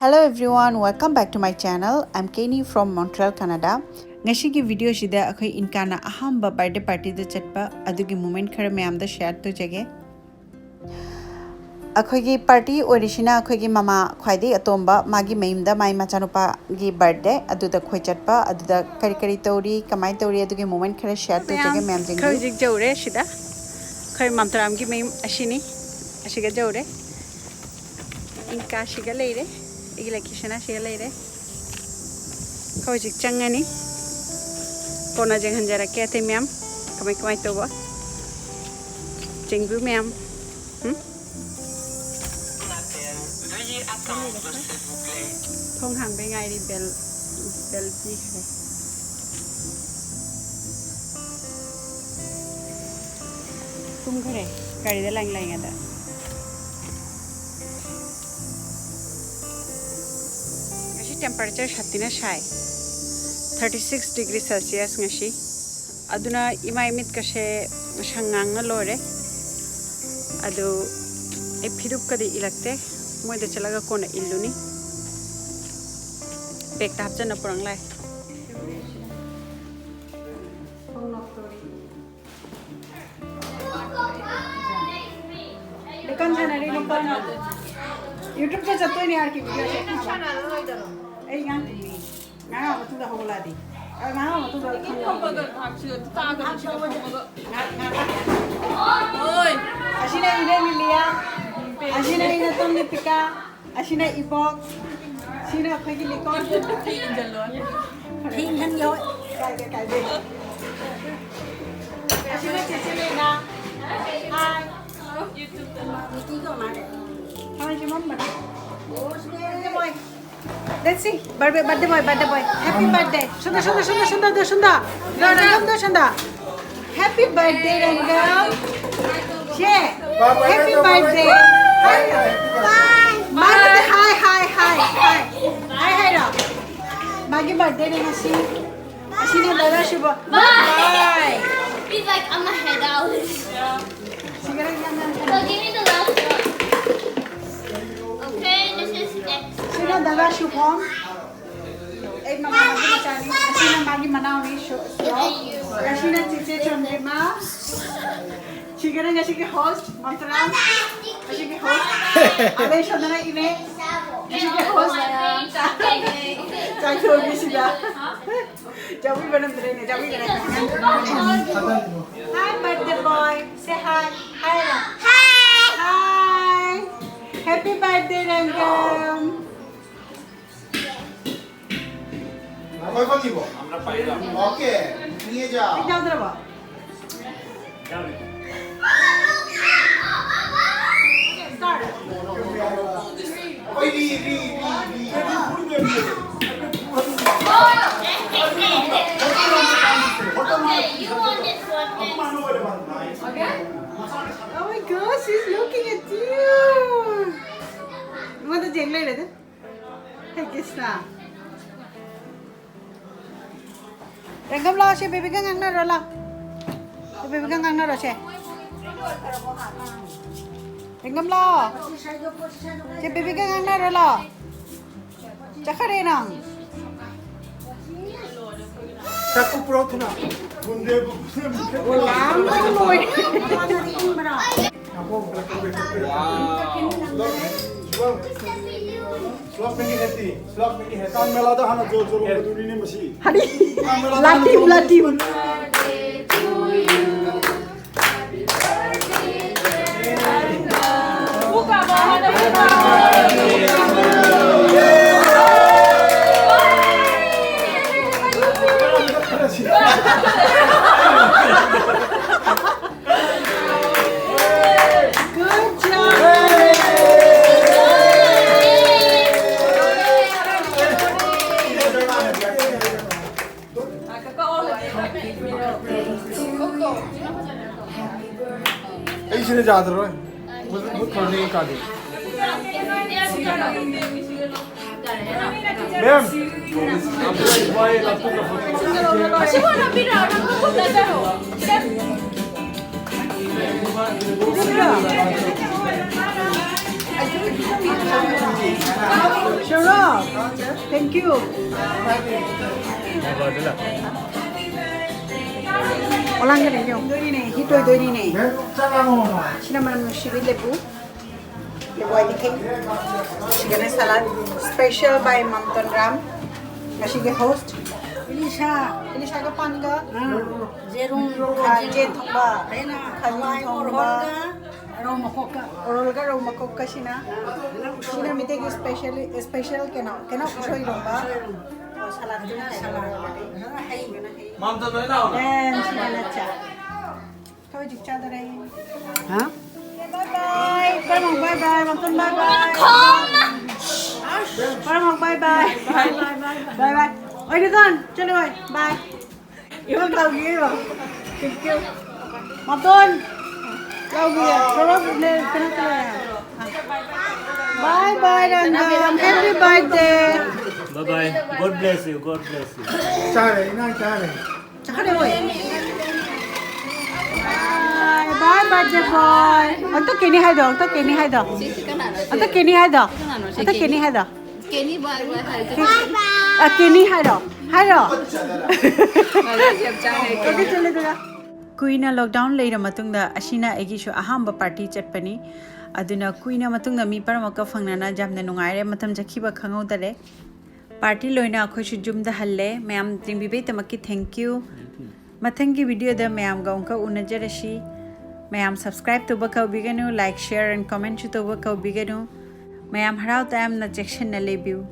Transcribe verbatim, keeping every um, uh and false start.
Hello everyone, welcome back to my channel. I'm Kenny from Montreal, Canada. ꯉꯁꯤꯒꯤ video ꯁꯤꯗ ꯑꯩꯈꯣꯏ ꯏꯟꯀꯥꯅ ꯑꯍꯥꯟꯕ birthday party ꯗ ꯆꯠꯄ ꯑꯗꯨꯒꯤ moment ꯈꯔ ꯃꯌꯥꯝꯗ share ꯇꯧꯖꯒꯦ꯫ ꯑꯩꯈꯣꯏꯒꯤ party ꯑꯣꯏꯔꯤꯁꯤꯅ ꯑꯩꯈꯣꯏꯒꯤ ꯃꯃꯥ ꯈ꯭ꯋꯥꯏꯗꯒꯤ ꯑꯇꯣꯝꯕ, ꯃꯥꯒꯤ ꯃꯌꯨꯝꯗ ꯃꯥꯏ ꯃꯆꯥꯅꯨꯄꯥꯒꯤ birthday ꯑꯗꯨꯗ ꯑꯩꯈꯣꯏ ꯆꯠꯄ, ꯑꯗꯨꯗ ꯀꯔꯤ ꯀꯔꯤ ꯇꯧꯔꯤ, ꯀꯃꯥꯏꯅ ꯇꯧꯔꯤ, ꯑꯗꯨꯒꯤ moment ꯈꯔ share ꯇꯧꯖꯒꯦ ꯃꯌꯥꯝ, ꯃꯌꯥꯝꯁꯤꯡꯒꯤ꯫ ꯑꯩꯈꯣꯏ ꯍꯧꯖꯤꯛ ꯌꯧꯔꯦ ꯁꯤꯗ, ꯑꯩꯈꯣꯏ ꯃꯝꯇꯔꯥꯝꯒꯤ ꯃꯌꯨꯝ ꯑꯁꯤꯅꯤ, ꯑꯁꯤꯒ ꯌꯧꯔꯦ꯫ ꯏꯟꯀꯥꯁꯤꯒ ꯂꯩꯔꯦ, ꯑꯩꯒꯤ ꯂꯛꯀꯤ ꯁꯅꯥꯁꯤꯒ ꯂꯩꯔꯦ꯫ ꯑꯩꯈꯣꯏ ꯍꯧꯖꯤꯛ ꯆꯪꯉꯅꯤ, ꯀꯣꯟꯅ ꯌꯦꯡꯍꯟꯖꯔꯛꯀꯦ ꯑꯇꯩ ꯃꯌꯥꯝ ꯀꯃꯥꯏ ꯀꯃꯥꯏ ꯇꯧꯕ꯫ ꯆꯦꯡꯕꯨ ꯃꯌꯥꯝ꯫ ꯎꯝ? ꯊꯣꯡ ꯍꯥꯡꯕꯩ ꯉꯥꯏꯔꯤ, bell, bell ꯄꯤꯈ꯭ꯔꯦ꯫ ꯇꯨꯝꯈ꯭ꯔꯦ ꯒꯥꯔꯤꯗ ꯂꯥꯏ ꯂꯥꯏꯉꯩꯗ꯫ ꯉꯁꯤ temperature ꯁꯥꯊꯤꯅ ꯁꯥꯏ, thirty six degree Celsius ꯉꯁꯤ꯫ ꯑꯗꯨꯅ ꯏꯃꯥꯏ ꯃꯤꯠꯀꯁꯦ ꯁꯪ ꯉꯥꯡꯅ ꯂꯣꯏꯔꯦ꯫ ꯑꯗꯨ ꯑꯩ ꯐꯤꯔꯨꯞꯀꯗꯤ ꯏꯜꯂꯛꯇꯦ, ꯃꯣꯏꯗ ꯆꯠꯂꯒ ꯀꯣꯟꯅ ꯏꯜꯂꯨꯅꯤ꯫ Bagꯇ ꯍꯥꯞꯆꯟꯅ ꯄꯨꯔꯛ ꯂꯥꯛꯑꯦ꯫ ꯂꯤꯀꯣꯟ ꯁꯥꯟꯅꯔꯤ, ꯂꯤꯀꯣꯟ꯫ YouTubeꯇ ꯆꯠꯇꯣꯏꯅꯦ, ꯑꯥꯔ ꯀꯦ videoꯁꯦ꯫ ꯑꯩ ꯉꯥꯡꯗ꯭ꯔꯤꯌꯦ꯫ ꯉꯥꯡꯉ ꯃꯇꯨꯡꯗ ꯍꯧꯒꯠꯂꯛꯑꯗꯤ꯫ ꯑ, ꯉꯥꯡꯉ ꯃꯇꯨꯡꯗ ꯈꯪꯉꯛꯑꯗꯤ꯫ ꯉꯥꯏꯍꯥꯛ, ꯉꯥꯏꯍꯥꯛ꯫ ꯑꯁꯤꯅ ꯏꯅꯦ ꯂꯤꯂꯤꯌꯥ꯫ ꯑꯁꯤꯅ ꯏꯅꯦ ꯇꯣꯝ ꯂꯤꯄꯤꯀꯥ꯫ ꯑꯁꯤꯅ ꯏꯕꯣꯛ, ꯁꯤꯅ ꯑꯩꯈꯣꯏꯒꯤ ꯂꯤꯀꯣꯟ꯫ ꯐꯤ ꯏꯟꯖꯜꯂꯣ꯫ ꯐꯤ ꯏꯟꯖꯟꯒꯦ, ꯍꯣꯏ꯫ ꯀꯥꯏꯗꯦ, ꯀꯥꯏꯗꯦ꯫ ꯑꯁꯤꯅ ꯆꯦꯆꯦ ꯂꯦꯅꯥ꯫ ꯍꯥꯏ꯫ ꯃꯤꯇꯤꯡ ꯇꯧ ꯃꯥꯜꯂꯦ꯫ ꯍꯥꯏ, ꯁꯤ ꯃꯝꯕꯅꯦ꯫ ꯑꯣ, ꯁꯤꯅꯦ꯫ Let's see. Birthday, birthday boy, birthday boy. Happy birthday. ꯁꯣꯝꯗ, ꯁꯣꯝꯗ, ꯁꯣꯝꯗ, ꯁꯣꯝꯗ, ꯁꯣꯝꯗ꯫ ꯔꯪꯒꯝꯗꯣ, ꯁꯣꯝꯗ꯫ Happy birthday, ꯔꯪꯒꯝ꯫ ꯁꯦ, happy birthday꯫ ꯃꯥꯒꯤ ꯍꯥꯏ, ꯍꯥꯏ, ꯍꯥꯏ, ꯍꯥꯏ꯫ ꯍꯥꯏ ꯍꯥꯏꯔꯣ꯫ ꯃꯥꯒꯤ birthdayꯅꯦ ꯉꯁꯤ꯫ ꯑꯁꯤꯅ ꯗꯥꯗꯥ ꯁꯤꯕ꯫ Bye. Be like, I'm a head out. Cigar ꯌꯥꯝ ꯌꯥꯝ So give me the last one. Okay, this is X. ꯁꯤꯅ ꯗꯥꯗꯥ ꯁꯨꯚꯝ, ꯑꯩ ꯃꯃꯥꯟꯅꯕꯤ ꯃꯆꯥꯅꯤ꯫ ꯑꯁꯤꯅ ꯃꯥꯒꯤ ꯃꯅꯥꯎꯅꯤ ꯁꯨ-, ꯁꯨꯔꯣ꯫ ꯑꯁꯤꯅ ꯆꯤꯆꯦ ꯆꯟꯗ꯭ꯔꯤꯃꯥ꯫ ꯁꯤꯒꯅ ꯉꯁꯤꯒꯤ host, ꯃꯝꯇꯥꯔꯥꯝ꯫ ꯉꯁꯤꯒꯤ host꯫ ꯑꯗꯩ ꯁꯣꯝꯗꯅ ꯏꯅꯦ꯫ ꯉꯁꯤꯒꯤ host꯫ ꯆꯥꯛ ꯊꯣꯡꯕꯤꯁꯤꯗ꯫ ꯆꯥꯕꯤꯕ ꯅꯝꯗ꯭ꯔꯦꯅꯦ, ꯆꯥꯕꯤꯕ ꯅꯠꯇ꯭ꯔꯦ꯫ Hi, birthday boy. Say hi. Hi, ꯔꯥ꯫ Hi. Hi. Happy birthday, ꯔꯪꯒꯝ꯫ ꯑꯩꯈꯣꯏ ꯐꯪꯉꯤꯕꯣ? ꯑꯣꯀꯦ꯫ ꯅꯤꯡꯉꯦ ꯆꯥꯎ꯫ ꯍꯦꯛ ꯌꯥꯎꯗ꯭ꯔꯕꯣ? ꯑꯩꯈꯣꯏ ꯔꯤ, ꯔꯤ, ꯔꯤ, ꯔꯤ꯫ Oh my God, she's looking at you. ꯑꯩꯉꯣꯟꯗ ꯌꯦꯡ ꯂꯩꯔꯦꯗ꯫ Hey, ꯀ꯭ꯔꯤꯁꯅ꯫ ꯔꯪꯒꯝ ꯂꯥꯛꯑꯣ, ꯁꯦ ꯕꯦꯕꯤꯒ ꯉꯥꯡꯅꯔꯣ, ꯂꯥꯛꯑꯣ꯫ ꯁꯦ ꯕꯦꯕꯤꯒ ꯉꯥꯡꯅꯔꯣ, ꯁꯦ꯫ ꯔꯪꯒꯝ ꯂꯥꯛꯑꯣ꯫ ꯁꯦ ꯕꯦꯕꯤꯒ ꯉꯥꯡꯅꯔꯣ, ꯂꯥꯛꯑꯣ꯫ ꯆꯠꯈ꯭ꯔꯦ ꯅꯪ꯫ ꯆꯥꯛꯇꯨ ꯄꯨꯔꯛꯎ ꯊꯨꯅ꯫ ꯂꯥꯝꯕꯅ ꯂꯣꯏꯔꯦ꯫ ꯁ꯭ꯂꯣꯛ ꯃꯤꯒꯤ ꯍꯦꯇꯤ, ꯁ꯭ꯂꯣꯛ ꯃꯤꯒꯤ ꯍꯦꯇꯤ꯫ ꯀꯥꯡ ꯃꯦꯂꯥꯗ ꯍꯥꯟꯅ ꯖꯣ ꯖꯣ ꯂꯣꯡꯒꯗꯧꯔꯤꯅꯦ ꯃꯁꯤ꯫ ꯍꯥꯏꯗꯤ, ꯀꯥꯡ ꯃꯦꯂꯥꯗ ꯍꯥꯟꯅ ꯂꯥꯇꯤꯝ, ꯖꯣ ꯂꯣꯡꯒꯗꯧꯔꯤꯅꯦ꯫ ꯂꯥꯇꯤꯝ꯫ Good job. ꯑꯩ ꯁꯤꯅ ꯌꯥꯗ꯭ꯔꯣꯏ꯫ ꯃꯨꯠ-, ꯃꯨꯠꯈ꯭ꯔꯅꯤ ꯀꯥꯗꯤ꯫ ꯃꯦꯝ, ꯑꯁꯤꯕꯨ ꯍꯥꯞꯄꯤꯔꯛꯑꯣ, ꯅꯪ ꯀꯣꯛ ꯆꯠꯆꯔꯣ꯫ Sure. Thank you. ꯑꯣꯂꯥꯡꯒ ꯂꯩꯌꯣ꯫ ꯗꯣꯏꯅꯤꯅꯦ, ꯍꯤꯠ ꯑꯣꯏꯗꯣꯏꯅꯤꯅꯦ꯫ ꯁꯤꯅ ꯃꯅꯝ ꯅꯨꯡꯁꯤꯕꯤ ꯂꯦꯕꯨ꯫ ꯂꯦꯕꯨ ꯍꯥꯏꯗꯤ ꯀꯩ? ꯁꯤꯒꯅ ꯁꯂꯥꯗ꯫ Special by Mamton Ram. ꯉꯁꯤꯒꯤ host꯫ ꯏꯂꯤꯁꯥ꯫ ꯏꯂꯤꯁꯥꯒ ꯄꯥꯟꯒ꯫ ꯑꯥ, ꯖꯦꯔꯨꯝ, ꯈꯥ-, ꯖꯦꯟ ꯊꯣꯡꯕ꯫ ꯑꯩꯅ ꯈꯥꯖꯤꯡ ꯍꯋꯥꯏ ꯊꯣꯡꯕ꯫ ꯑꯣꯔꯍꯣꯜꯒ ꯔꯧ ꯃꯀꯣꯛꯀ꯫ ꯑꯣꯔꯣꯜꯒ ꯔꯧ ꯃꯀꯣꯛꯀꯁꯤꯅ꯫ ꯁꯤꯅ ꯃꯤꯇꯩꯒꯤ special, special ꯀꯩꯅꯣ, ꯀꯩꯅꯣ ꯎꯁꯣꯏ ꯏꯔꯣꯝꯕ꯫ ꯎꯁꯣꯏ ꯏꯔꯣꯝꯕ꯫ ꯑꯣ, ꯁꯂꯥꯗ꯫ ꯑꯗꯨꯅ ꯁꯂꯥꯗ꯫ ꯑꯗꯨꯅ ꯍꯩ꯫ ꯃꯥꯝꯇꯣꯟ ꯂꯣꯏ ꯂꯥꯛꯑꯣ꯫ Then ꯁꯤꯅ ꯆꯥ꯫ ꯑꯩꯈꯣꯏ ꯍꯧꯖꯤꯛ ꯆꯥꯗꯔꯦ꯫ ꯍꯥ? Bye bye. ꯄꯔꯃ bye bye. ꯃꯥꯝꯇꯣꯟ bye bye. ꯄꯔꯃ bye bye. Bye bye. Bye bye. ꯑꯣꯏ ꯗꯨꯀꯥꯟ ꯆꯠꯂꯣ꯫ Bye. ꯏꯕꯣ ꯂꯥꯎꯒꯦ ꯏꯕꯣ꯫ Thank you. ꯃꯥꯝꯇꯣꯟ ꯂꯥꯎꯒꯦ꯫ ꯊꯣꯔꯛꯑꯣ, ꯀꯩꯅꯣ ꯇꯧꯔꯦ꯫ Bye bye ꯔꯪꯒꯝ꯫ Happy birthday. Bye bye. God bless you. God bless you. ꯆꯥꯔꯦ, ꯏꯃꯥ ꯆꯥꯔꯦ꯫ ꯆꯥꯔꯦ ꯍꯣꯏ꯫ Bye bye birthday boy. ꯑꯝꯇ ꯀꯦꯅꯤ ꯍꯥꯏꯗꯣ, ꯑꯝꯇ ꯀꯦꯅꯤ ꯍꯥꯏꯗꯣ꯫ ꯁꯤ, ꯁꯤ ꯀꯅꯥꯅꯣ? ꯁꯤ? ꯑꯝꯇ ꯀꯦꯅꯤ ꯍꯥꯏꯗꯣ꯫ ꯁꯤ ꯀꯅꯥꯅꯣ? ꯁꯤ ꯑꯝꯇ ꯀꯦꯅꯤ꯫ ꯀꯦꯅꯤ ꯍꯥꯏꯗꯣ꯫ ꯀꯦꯅꯤ bye bye ꯍꯥꯏꯔꯗꯤ꯫ ꯑ, ꯀꯦꯅꯤ ꯍꯥꯏꯔꯣ? ꯍꯥꯏꯔꯣ? ꯃꯥꯂꯦꯁꯤꯌꯥ ꯆꯥꯔꯦ꯫ ꯑꯣꯀꯦ, ꯆꯠꯂꯦ ꯑꯗꯨꯒ꯫ ꯀꯨꯏꯅ lockdown ꯂꯩꯔ ꯃꯇꯨꯡꯗ ꯑꯁꯤꯅ ꯑꯩꯒꯤꯁꯨ ꯑꯍꯥꯟꯕ party ꯆꯠꯄꯅꯤ꯫ ꯑꯗꯨꯅ ꯀꯨꯏꯅ ꯃꯇꯨꯡꯗ ꯃꯤ ꯄꯨꯝꯅꯃꯛꯀ ꯐꯪꯅꯅ ꯌꯥꯝꯅ ꯅꯨꯡꯉꯥꯏꯔꯦ꯫ ꯃꯇꯝ ꯆꯠꯈꯤꯕ ꯈꯪꯍꯧꯗꯔꯦ꯫ Party ꯂꯣꯏꯅ ꯑꯩꯈꯣꯏꯁꯨ ꯌꯨꯝꯗ ꯍꯜꯂꯦ꯫ ꯃꯌꯥꯝ ꯌꯦꯡꯕꯤꯕꯩꯗꯃꯛꯀꯤ thank you꯫ ꯃꯊꯪꯒꯤ video ꯗ ꯃꯌꯥꯝꯒ ꯑꯃꯨꯛꯀ ꯎꯅꯖꯔꯁꯤ꯫ ꯃꯌꯥꯝ subscribe ꯇꯧꯕ ꯀꯥꯎꯕꯤꯒꯅꯨ, like, share and comment ꯁꯨ ꯇꯧꯕ ꯀꯥꯎꯕꯤꯒꯅꯨ꯫ ꯃꯌꯥꯝ ꯍꯔꯥꯎ ꯇꯌꯥꯝꯅ ꯆꯦꯛꯁꯤꯟꯅ ꯂꯩꯕꯤꯌꯨ꯫